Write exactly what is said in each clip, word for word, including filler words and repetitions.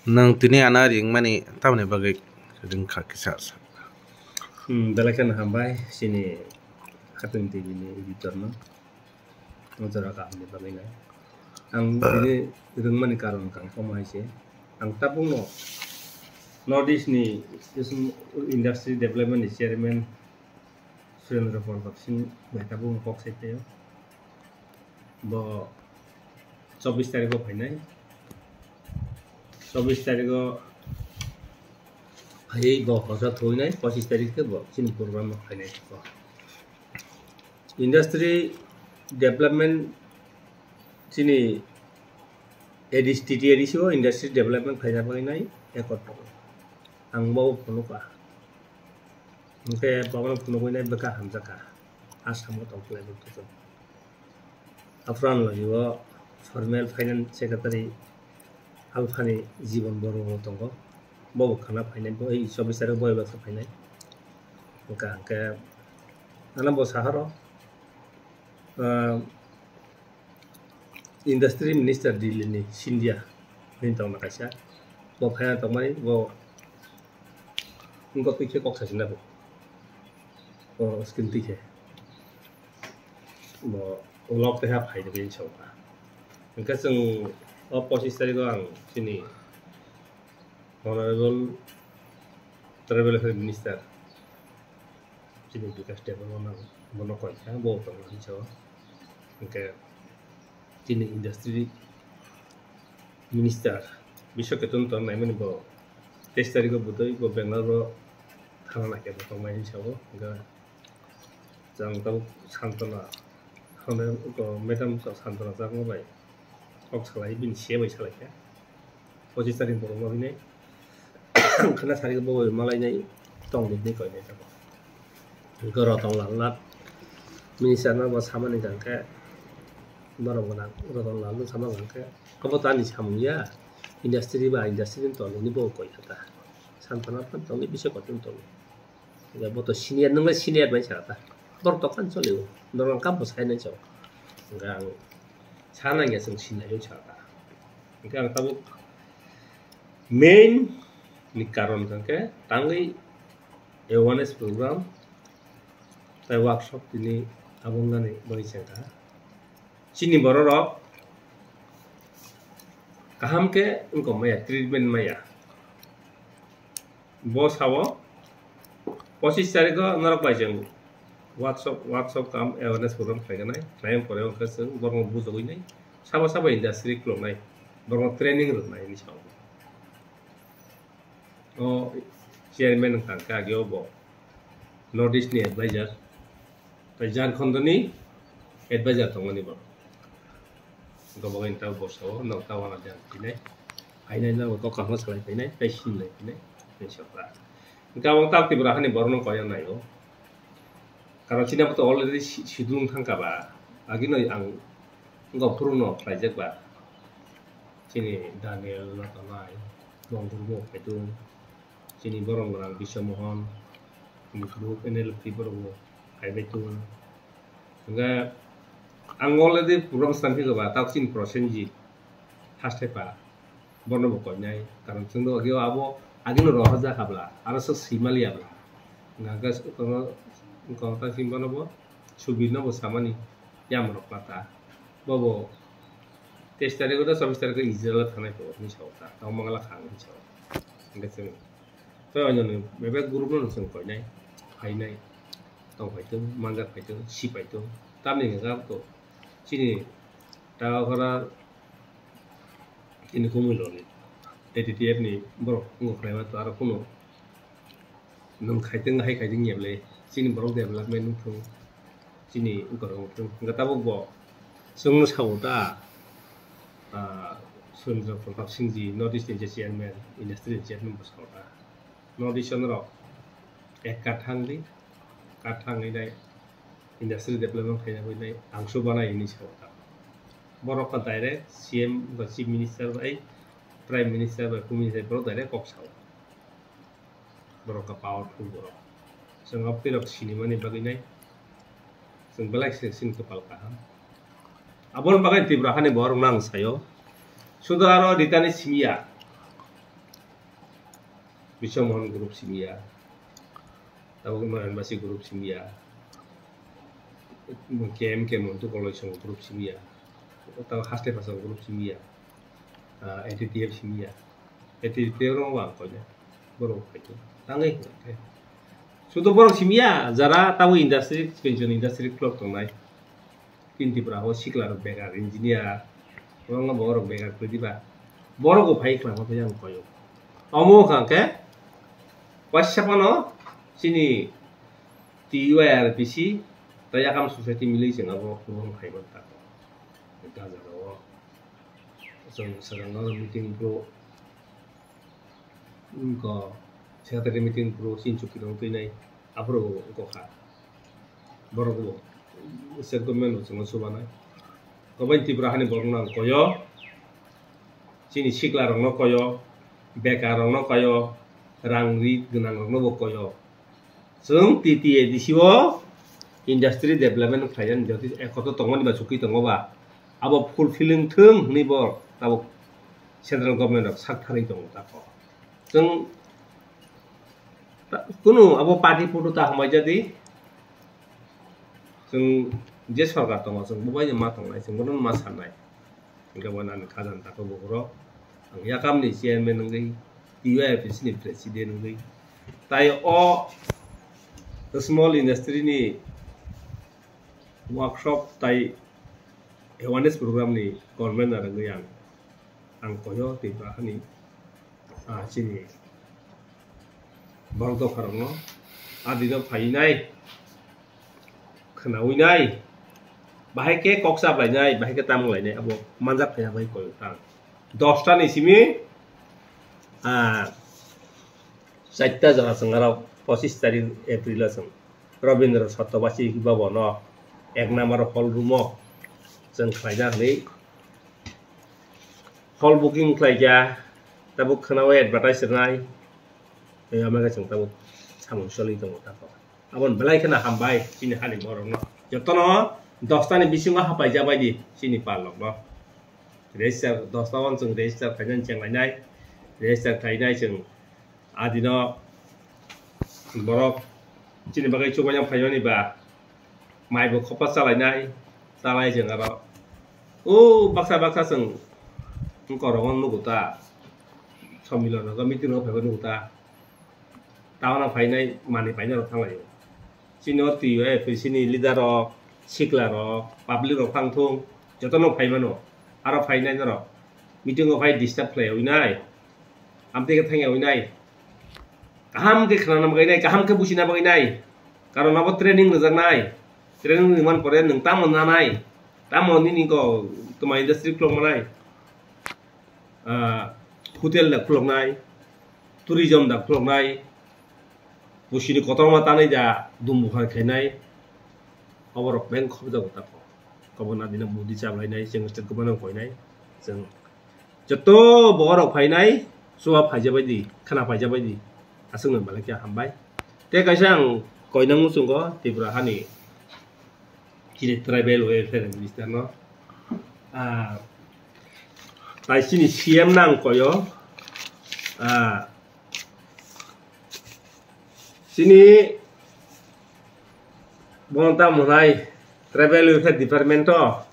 Nwng tini ano ringmani tamni bagwi ringkha kisa sa. Hmm, belai kheno hambai chini Hatun T V ni editor no. O jora kaham ni bagwi nai. Ang tini ringmani karon kang koma hai se. Ang tabukno North East ni industry development ni chairman Surendra Pratap Singh bai tabukno kok sai teo. Bo chobbish tarikh o phainai. Chobbish tarikh o phaiwi bo hosa thuinai, pochis tarikh khe bo chini program o phainai. Industry development chini A D C, T T A D C o industry development khaina bagwi nai ekot tongo. Ang bo phunukha. Hwnkhe bono phunugwi nai bwkha hamjakha. Assam o tong khlai bwkha. Afran logi o formal finance secretary Alphani Jibon Borma bo tongo. Bo bo khana phainai, bo ei chobbish tarikh boi baksa phainai. Hwnkha hwnkhe ano bo sahoro, ah, Industry Minister Delhi ni Scindia hwnwi tongma kaisa. Bo phaina tongmani bo wngkha twi khe kok sasina bo. O screen twi khe. Bo ulok taiha phaidi bini songkha. Hwnkhe chwng o pochis tarikh o ang chini Honorable Tribal Affairs Minister chini Bikash Debbarma nang bono koikha, bo tongmani sao. Hwnkhe chini industry minister Biswa Ketan tong naimani bo teis tarikh o bwtwi bo Bangalore o thana naikhe bo tongmani sao. Hwnkhe Chwng tabuk Santona, hwnwi oko madam Santona Chakma bai kok salai, bini C A bai salai kha. Pochis tarikh borok no hinwi khana sari bo bai malai nai tong di hinwi koi nai tabuk. Hwnkhe Ratan Lal Nath minister no bo samani hwnkhe borok gwnang Ratan Lal no sama hwnkhe obo to ani samung ya, industry ba industry ni tong hinwi bo koi kha ta. Santona phan tong di bisa kotor tong di. Ya, bo to senior, nwng le senior bai sa ta. Dor to kan chole o. Dor ang kam bo sai nai chao. Hwnkhe ang sa nang ya chwng senior yo sa ta. Hwnkhe ang tabuk main ni karon hwnkhe tangwi awareness program tai workshop tini abo wngnani bagwi chengkha. Chini bororok kaham khe wngkok maya, treatment maya. Bo sao, pochis tarikh o norok bai chwng workshop, workshop kam awareness program khlai nai, khlai pore wngkha chwng borokno bujogwi nai, sabo sabo industry khuluk nai, borokno training rwk nai hinwi sao. O chairman wngkha khe age o bo North East ni advisor. Tai Jharkhand ni advisor tongmani bo. Gobogin ta bo sao, no ta wana jan pinai. Ainai no to kahma salai pinai, tai sin lai pinai, tai sokra. Gabang ta Tripura hani borno koya nayo. Karon chini bo to already si-, sidung thangka ba. Agino ang go phuru no khlaijak ba. Chini Daniel no tonai, Bongkurbo kaitung. Chini borok rang Biswa Mohan, chini group N L F T borok bo kaibai tongo. Hwnkhe ang already program slam khe ba tak chini Prosenjit haste pa bono bo koinai, karon chwng do agio abo agino rohorjak habla aro se swimaliya bla. Hwnkhe kono kono ta chini bono bo subirno bo samani yamrok pata bobo teis tarikh o chobbish tarikh o Israel thangnai ko hinwi sao ta tamo mangala kha hinwi sao. Hwnkhe chwng Tei oinoni bebak group no chwng koinai, phainai, tong phaitwng, manjak phaitwng, si phaitwng, tamni hwnka to chini ta ora chini kumui loni A T T F ni borok wngkha khlaima to aro kunu nwng khaitwng hai khaitwng ya bwle chini borok development wngthung. Chini wngkha wngthung. Hwnkhe tabuk bo chwngno sao ta, ah, Surendra Pratap Singh ji, North East ni je chairman, industry ni chairman bo sao ta. North East rok ek kathang di, kathang di nai industry development khaina bai nai angsu banai hinwi sao ta. Borok ka direct C M ba Chief Minister bai, Prime Minister bai, Home Minister borok direct kok sao. Borok ka powerful borok. Chwng abtwi rok sinimani bagwi nai. Chwng belai se sin kwpal kaham. Aboni bagwi Tripura hani borok nang sayo. Sudo aro ritani simiya. Biswa Mohan group simiya, tabuk Noyan Basi group simiya, K M K Montu Koloi Song group simiya, tabuk Haste Pasang group simiya, ah, A T T F simiya, A T T F rong wang koile borok phaikhe tangwi hwnkhe. Sudo borok simiya jara tabuk industry, pension industry khulok tongnai. Chini Tripura o sikla rok bekar, engineer, borok no borok bekar kwrwi diba. Borok bo phai khwlangma phai ang koyo. Omo wngkha khe waisa phano chini T U I R P C tei Yakam Society milwi chwng abo kwbang phai man tako. Gajaro o chwng swkang no meeting bro. Wngkha secretary meeting phuru chini chukirok twi nai, aphuru wngkha. Borok bo state government bo chwngno chubanai. Obo Tripura hani borokno ang koyo, chini sikla rokno koyo, bekar rokno koyo, rang ri gwnang rokno bo koyo. Chwng T T A D C o industry development khlainani jotoi ekoto tongmani ba chukwi tongo ba, abo fulfilling thung hwnwi bo tabuk central government rok sak tharwi tongo tako. Chwng ta-, kunu abo party photo ta hambai jadi, chwng je sorkar tongo chwng bo bai ma tongnai, chwng bono ma sannai. Hingke bo nani khajang tako bukhurok. Ang Yakamni chairman wngwi, T U I F C ni president wngwi. Tai o small industry ni workshop tai awareness program ni convener wngwi ang, ang koyo Tripura hani, ah, chini borok dopharokno adino phainai. Khwnawi nai, bahai khe kok chaplainai, bahai khe tamung lainai, abo manjak phaiya bai koi tang. Dosta ni simi, ah, chaita jora chwng aro pochis tarik April o chwng Rabindra Satyabasi hiba bono ek number hall room o chwng khlaina hwnwi hall booking khlaikha, tabuk khwnawi advertise rwnai, tei omo khe chwng tabuk samung choli tongo tabuk. Aboni belai kheno hambai chini hani borokno. Jotono dosta ni bisingo hapai jabai di chini pal rokno. Register dosta o chwng register khainani chenglainai. Register khainai chwng adino borok chini bagwi chubaina phaimani ba mai bo khopha chalainai. Chalai chwng aro o baksa baksa chwng korokno nugo ta. Sommilon o meeting o phaibo nugo ta. Tabona phainai manwi paina rok thanglaio. Chini o twi o F P C ni leader rok, sikla rok, public rok phang thung, jotono phai mano. Aro phainai norok meeting o phai disturb khlai oi nai. Amtwi khe thangya oi nai. Kaham khe khwnana bagwi nai, kaham khe buchina bagwi nai. Karon abo training rwjaknai. Training rwman pore nwng tamo nanai. Tamo nini ko twma industry khulok manai. Ah, hotel da khuloknai, tourism da khuloknai, bosini kotorma tanwi da dumbukhar khainai, oborok beng khobjago tako. Kobona dina budi chablainai, chwng state government koinai, chwng joto bokhorok phainai, chuba phaijabaidi, khwna phaijabaidi, aswkno belai khe hambai. Tei kaisa ang koinang muchungo Tripura hani chini tribal welfare minister no. Ah, tai chini C M nang koyo. Ah, chini bonta monai tribal welfare department o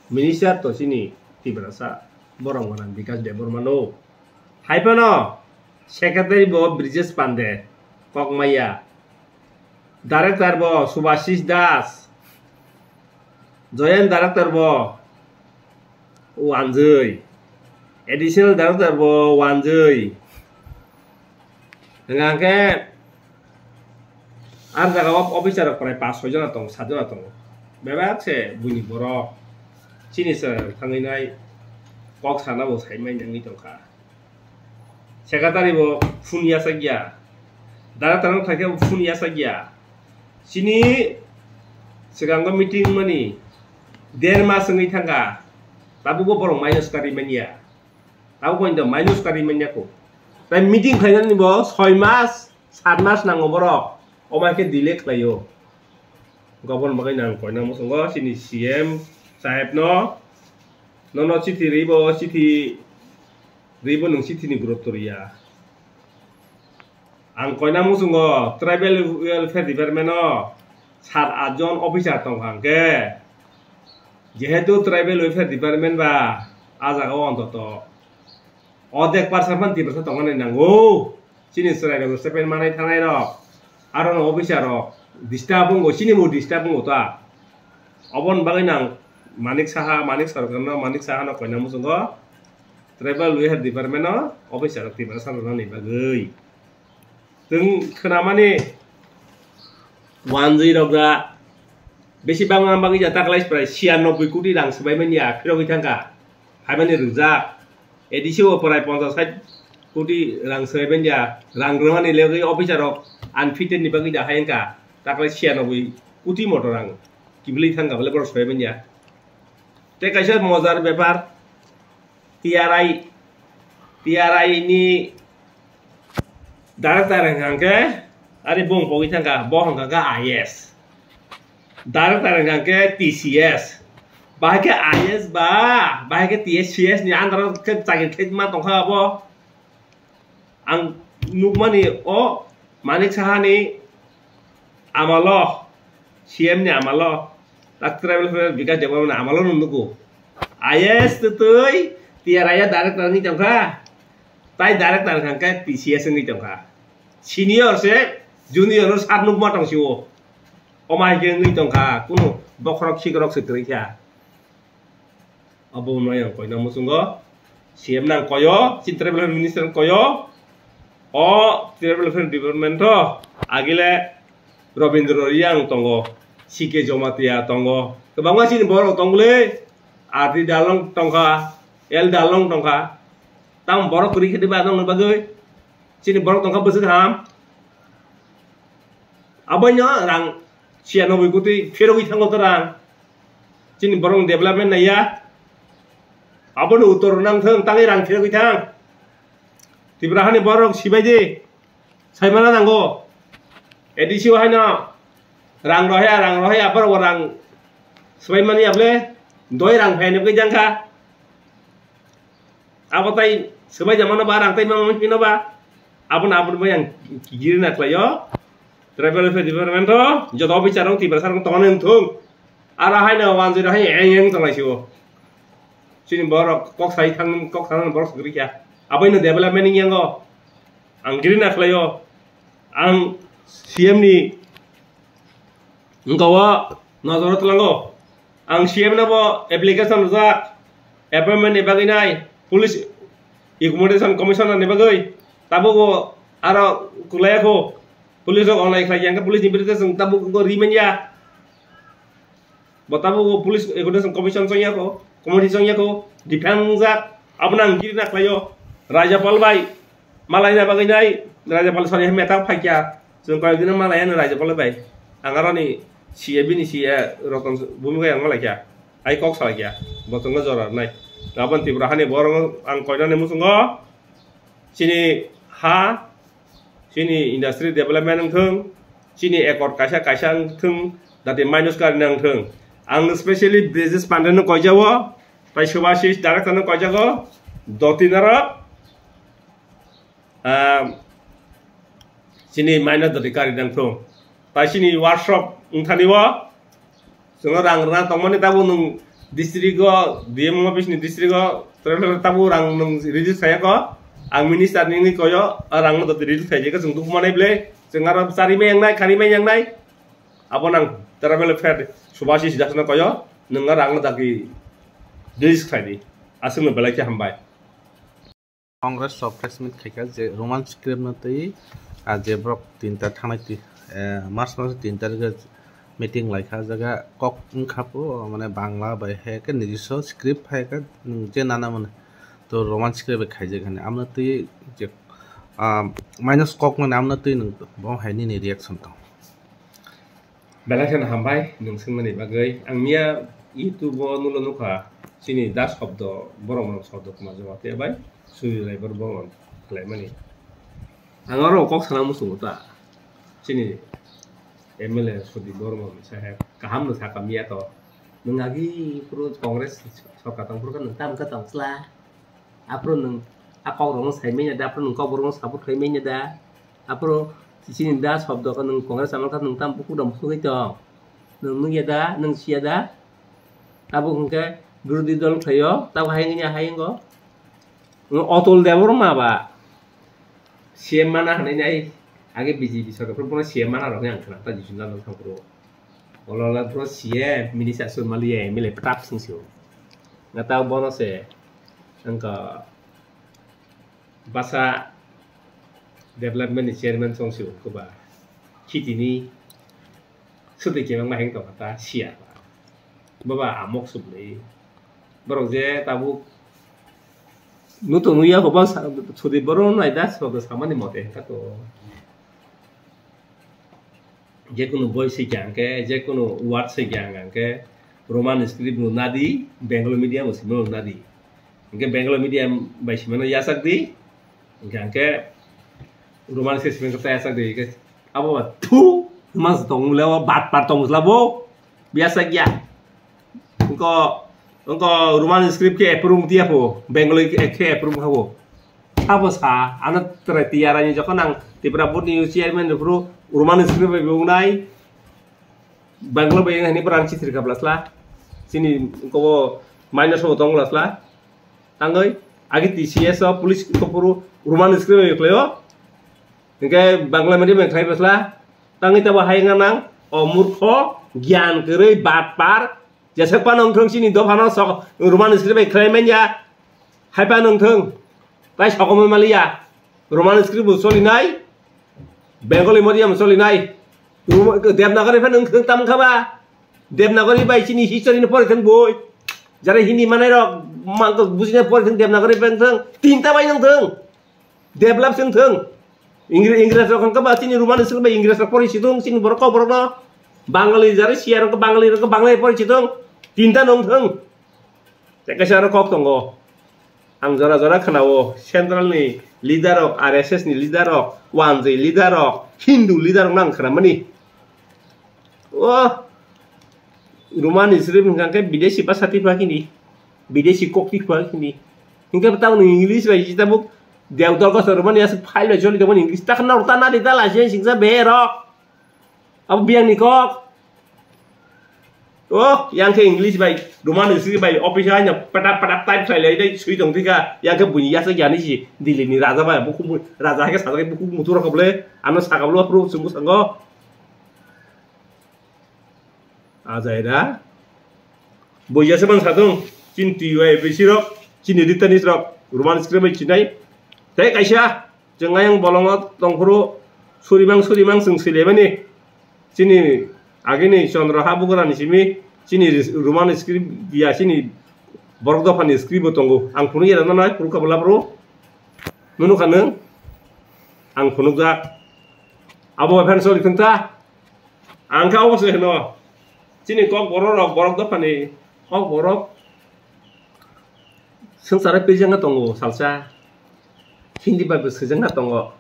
minister to chini Tiprasa borok gana Bikash Debbarma no. Hai phano secretary bo Brijesh Pande, Kokmaya. Director bo Subhasis Das. Joint director bo Wanjwi. Additional director bo Wanjwi. Hingkha khe ar jaga o officer rok prai pas soi jona tongo, sat jona tongo. Bebak se buini borok chini se thangwi nai kok sana bo sai mai nangwi tongkha. Secretary bo phone yachak ya. Director no khaikhe bo phone yachak ya. Chini swkango meeting mani der mas wngwi thangkha. Tabukbo borok minus karwi manya. Tabukbo minus karwi manya kho. Tai meeting khlainani bo soi mas, sat mas nango borok. Omo khe delay khlaio. Gobon bagwi nang koina muchungo chini C M saheb no. Nono chithi ribo, chithi ribo nwng chithini gurutto riya. Ang koina muchungo tribal welfare department o sat at jon officer tongkha hwnkhe, jehetu tribal welfare department ba a jaga o ontoto odek percent phan Tiprasa tongmani nango. Chini chwrai rok statement manai thanai rok, aro no officer rok disturb wngo, chini bo disturb wngo ta. Oboni bagwi nang Manik Saha, Manik Sarkar no, Manik Saha no koina muchungo tribal welfare department no officer rok Tiprasa rok nani bagwi. Chwng khwnamani wanjwi rok da besi bangma bagwi ja taklai prai siya noboi koti rang swbai manya phirogwi thangkha, phaimani rwjak. A D C o prai ponchas sait koti rang swbai manya, rang rwmani legwi officer rok unfitted ni bagwi ja hai wngkha, taklai siya noboi koti moto rang kibilwi thangkha bole borok swbai manya. Tei kaisa mojar bepar, T R I, T R I ni director hwnkha hwnkhe, ari bung pogwi thangkha, bo hwnkha khe I S. Director hwnkha hwnkhe T C S. Bahai khe I S ba, bahai khe T S C S ni under o khe chakri khe ma tongkha abo. Ang nukmani o Manik Sahani amalo, C M ni amalo, tak tribal welfare Bikash Debbarma ni amalo no nugo. I S twtwi T R I o director wngwi tongkha, tai director hwnkha khe T C S wngwi tongkha. Senior se junior no sar nukma tong sio. Omo hai khe wngwi tongkha, kunu bokhorok khikrok se kwrwi kha. Abo wngmani ang koina muchungo, C M nang koyo, chini tribal welfare minister nang koyo, o tribal welfare department o agile Robindra Reang tongo, C K Jomatia tongo, kwbangma chini borok tongole, R D Dalong tongkha, L Dalong tongkha, tamo borok kwrwi khe diba nongni bagwi, chini borok tongkha bwswk ham. Aboino rang siyanoboi koti phirogwi thango to rang. Chini borok development naiya. Abono uttor nang thang tangwi rang phirogwi thang. Tipra hani borok sibai di. Saimana nango. A D C o haino rang rohya, rang rohya, borok rang swbai mani able. Doi rang phai nukwi jangkha. Abo tai swbai jamano ba, rang tai mama phino ba. Abono, abono bai ang giri na khlaio. Tribal welfare department o joto officer rok Tiprasa rok tongmani wngthung. Aro haino wanjwi rok hai eng eng tonglai sio. Chini borok kok sai thang, kok thang borok kwrwi kha. Aboino development wngya ngo. Ang giri na khlaio. Ang C M ni wngka o nojoro tlango. Ang C M no bo application rwjak, appointment ni bagwi nai, police accommodation commissioner ni bagwi, tabuk bo aro kwlai kho, police rok onglai khlai ya, hwnkhe police ni biruddhe chwng tabuk bo ri manya. Bo tabuk bo police accommodation commission chongya kho, committee chongya kho, defend wngjak, abono ang giri na khlaio, Rajyapal bai, Malaina bagwi nai Rajyapal sori hai meta phaikya. Chwng koyek dino malaina Rajyapal bai. Ang aroni C A bini C A Roton Bhumika yang malaikya. Ai kok salaikya. Bo chwngno jora rwnai. Aboni Tripura hani borok ang koinani muchungo. Chini ha, chini industry development wngthung, chini accord kaisa kaisa wngthung, dati minus kari nangthung. Ang specially Brijesh Pandey no koijao, tai Subhashish director no koijago, doti narok. Ah, chini minus doti kari nangthung. Tai chini workshop wngthani o, chwngno rang rwna tongmani tabuk nwng district o, D M office ni district o, trailer tabuk rang nwng release khaiyakho. Ang minister ni wngwi koyo, a rang no doti release khaijak, chwng dukhu manai bwle, chwng aro chari mai yangnai, khani mai yangnai. Abo nang tribal welfare Subhashish Das no koyo, nwng a rang no dagi release khaidi. Aswk no belai khe hambai. Congress o press meet khaikha je Roman script no twi, ah, je borok tinta thangnai twi, eh, March maso tin tarikh meeting laikha, jaga kok wngkha po, mane Bangla bai hai khe nijiswa script hai khe nwng je nana mane to Roman script bai khaijak hani amno twi je, ah, minus kok mane amno twi nwng bo hai nini reaction tong? Belai kheno hambai nwng swngmani bagwi. Ang miya YouTube o nulo nukha, chini da shobdo, borok rok shobdo kwma joma tei bai suri lai borok borok khlaimani. Ang oro kok sana muchungo ta, chini M L A Sudip Bormon saheb kaham no sakha miya to. Nwng agi phuru Congress sorkar tong phuru khe nwng tam khe tong chla. Aphuru nwng a kok rok no sai manya da, aphuru nwng kok borok no support khai manya da. Aphuru chini da sobdo khe nwng Congress amal kha nwng tam bukhuk da musuk hai tong. Nwng nukya da, nwng siya da? Tabuk hwnkhe birodhi dol khlaio, tabuk hai wngya hai wngo. Nwng Atul Debbarma ba C M mana hwnwi nai, age B J P sarkar phuru bono C M mana rokni ang khna ta jisu nang thang phuru. Olo la phuru C M, minister sumaliya M L A prak sing sio. Nga ta bono se wngkha basa development ni chairman song sio wngkha ba. Khitini Swtwi kebengma heng tongkha ta siya. Baba amok subli. Borok je tabuk nutung nuya hoba sa-, sudi borok nai da sodo samani mote hengka to. Jekunu boi sikya hwnkhe, jekunu word sikya hwnkhe Roman script no nadi, Bengali medium o simi no nadi. Hwnkhe Bengali medium bai simano yachak di, hwnkhe hwnkhe Roman script simi khe yachak di, hwnkhe abo ba thu mas tong le o bat par tong sla bo, biasa gya. Hwnkhe, hwnkhe Roman script khe approve tiya pho, Bengali khe approve kha bo. Sabo sa, ano trai tiyarani jokhon ang Tripura board ni chairman ni phuru Roman script bai wngnai, Bangalore bai hwnwi pura ang chithir kha bwlasla. Chini kobo minus bo tong bwlasla. Tangwi agi T C S o police ko phuru Roman script bai khlaio. Hingke Bangla medium bai khlai bwsla. Tangwi tabo hai wngna nang. O murkho, gyan kwrwi, batpar. Jesek phano wngthong chini dophano sok Roman script bai khlai manya. Hai phano wngthong. Tai sokomoi maliya. Roman script bo solinai. Bengali medium solinai. Roma-, Devanagari phano wngthong tam kha ba. Devanagari bai chini history ni pore thang boi. Jara Hindi manai rok, ma-, bujina pore thang Devanagari bai wngthong. Tinta bai wngthong. Develop se wngthong. Ingre-, Ingres rok hwnkhe ba chini Roman script bai Ingres rok pori sidung, chini borok kok borok no. Bangali jara siya rok Bangali rok Bangali pori sidung. Tinta no wngthong. Tei kaisa aro kok tongo. Ang jora jora khwnao, central ni leader rok, R S S ni leader rok, wanjwi leader rok, Hindu leader rok no ang khwnamani. O Roman script hwnkha khe bidesi bhasha tipha kini, bidesi kok tipha kini. Hwnkhe tabuk English bai tabuk Deodar Gosar Roman aswk file bai choli tongmani English ta khna ta nadi ta lai se singsa be rok. Abo biyang ni kok. O, yang khe English bai, Roman script bai, office haino petap petap type khlai lai dai, sui tong thika, yang khe buini yasa gyani si, Delhi ni raja bai, bukhuk mu-, raja hai khe sajak bukhuk mutu rok bole, ano saka bole, phuru chwngbo sango. Ajai da. Bo yasa man satung, chini T Y A P C rok, chini Ritanis rok, Roman script bai chinai. Tei kaisa, Chwng ayang bolongo tongphuru surimang surimang chwng swilaimani. Chini agini Chandra Habugrani simi chini Roman script ya chini borok dophani script bo tongo. Ang phunuk ya nai phuru kabla phuru. Nunu kha nwng? Ang phunukjak. Abo bai phano sori thwngtha. Ang kha obo se hwno. Chini kok borok rok borok dophani kok borok Swngcharo pijak wng tongo salsa. Hindi bai bo swijak wng tongo.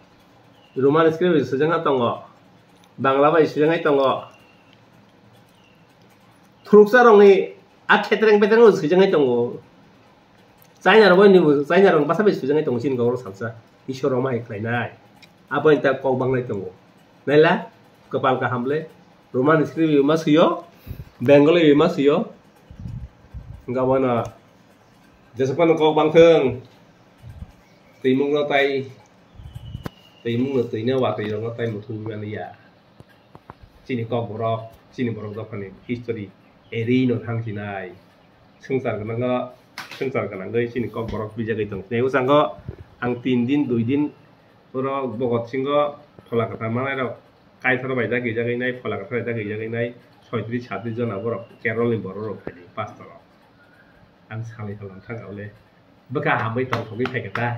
Roman script bai swijak wng tongo. Bangla bai swijak wng tongo. Thuruksa rokni a khetreng petreng bo swijak wng tongo. China rok bai ni bo, China rok bwsa bai swijak wng tongo chini kok salsa. Isor rok ma hai khlai nai. Abo ni ta kok bang nai tongo. Naila, kwpal kaham le. Roman script bai ma swiyo, Bengali bai ma swiyo. Hwnkhe abono jesa phano kok bang thung. Twimung no tai, twimung no twino watwi rok no tai muthungwi mani ya. Chini kok borok, chini borok dophani history eri no thang sinai. Swngchar gwnango, swngchar gwnangwi chini kok borok bijagwi tong sinai. Bwskango ang tin din, dui din Oro Bhagat Singho phola kwthar manai rok Kaithor bai dagi jagwi nai, phola kwthar bai dagi jagwi nai, soitris satris jona borok Kerol ni borok rok phaidi pastor rok. Ang salai tongmani thang le bwkha hamwi tongthogwi phaikha ta.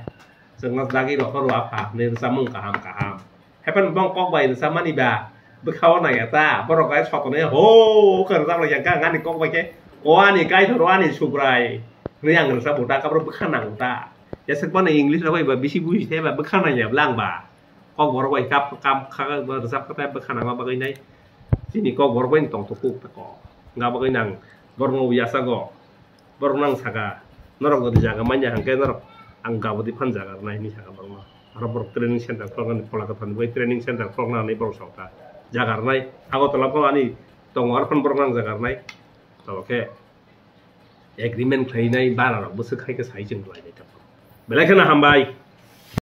Chwngno dagi rokho rw apha hwnwi rwchapmung kaham kaham. Haphano bong kok bai rwchapmani ba bwkha o naiya ta, borok bai sotonwi ho khe rwchap lai ya, ang ani kok bai khe o ani Kaithor o ani Subrai hwnwi ang rwchap bo ta, kabro bwkha nango ta. Jeswk phano English rok bai ba bisi buji the ba bwkha nangya bwla ang ba. Kok borok bai kap, kap, kha, kha, rwchap kha tai bwkha nangma bagwi nai. Chini kok borok bai tong thok kuk ta kok. Nga bagwi nang borok no yachago. Borok nang saka. Norok godi jaga manya hangke norok ang gabodi phan jaga rwnai hini saka borok no. Aro borok training center khuloknani phola kwthani bai training center khulokna hinwi borok sokha. Jaga rwnai Agartala pho ani tongo, arphano borok nang jaga rwnai. Tamo khe agreement khlainai bara rok bwswk khai khe sai chwng khlainai tamo. Belai kheno hambai.